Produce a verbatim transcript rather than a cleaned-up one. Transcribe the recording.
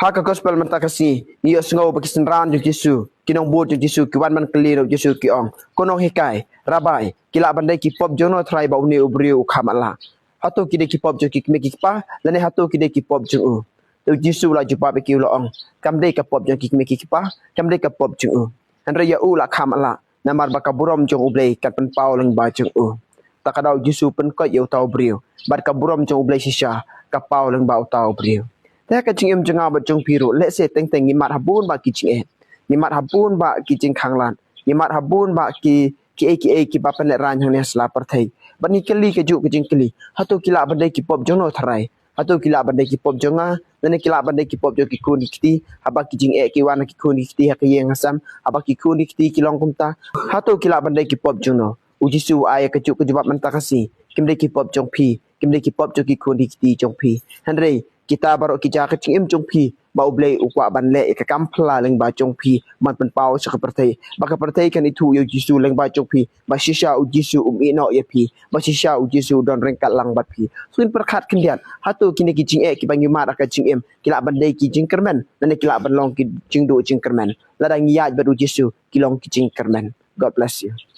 Ha ka gospel mynta ka sngi, ngi ïohsngew ba ki synran jong u Jisu, ki nongbud jong u Jisu, ki wan ban kylli na u Jisu ki ong, ko nonghikai, Rabbi, ki lah ban dei ki pop jong no tharai ba une u briew u kham Allah? Hato ki dei ki pop jong ki kmie ki kpa, lane hato ki dei ki pop jong u? Te u Jisu u la jubab ïa ki u la ong, kam dei ka pop jong ki kmie ki kpa, kam dei ka pop jong u. Hynrei ïa u la kham Allah, namar ba ka burom jong U Blei kan pynpaw lyngba jong u. Ta ka daw u Jisu u pynkoit ïa uta u briew, bad ka burom jong U Blei shisha ka paw lyngba uta u briew. Te ha ka jingim jong nga bad jong phi ruh, lehse teng teng ngi mad ha bun bah ki jingeh, ngi mad ha bun bah ki jingkhanglad, ngi mad ha bun bah ki, kiei kiei kiba pynlehraiñ hangne ha sla pyrthei. Bad ngi kylli kajuh ka jingkylli, hato ki lah ban dei ki pop jong no tharai? Hato ki lah ban dei ki pop jong nga, lane ki lah ban dei ki pop jong ki khun ki kti? Haba ki jingeh ki wan ha ki khun ki kti ha ka ïing ha sem, haba ki khun ki kti ki long kumta, hato ki lah ban dei ki pop jong no? U Jisu u ai ïa kajuh ka jubab mynta ka sngi, kim dei ki pop jong phi, kim dei ki pop jong ki khun ki kti jong phi. Hynrei kita baroh ki jia ha ka jingim jong phi, ba U Blei u kwah ban leh ïa ka kam phylla lyngba jong phi, ban pynpaw sha ka pyrthei, ba ka pyrthei kan ithuh ïa u Jisu lyngba jong phi, ba shisha u Jisu um ïehnoh ïa phi, ba shisha u Jisu u don ryngkat lang bad phi. Sngewbha pyrkhat khyndiat, hato kine ki jingeh kiba ngi mad ha ka jingim ki lah ban dei ki jingkyrmen, lane ki lah ban long ki jingduh jingkyrmen? Lada ngi ïaid bad u Jisu, ki long ki jingkyrmen. God bless you.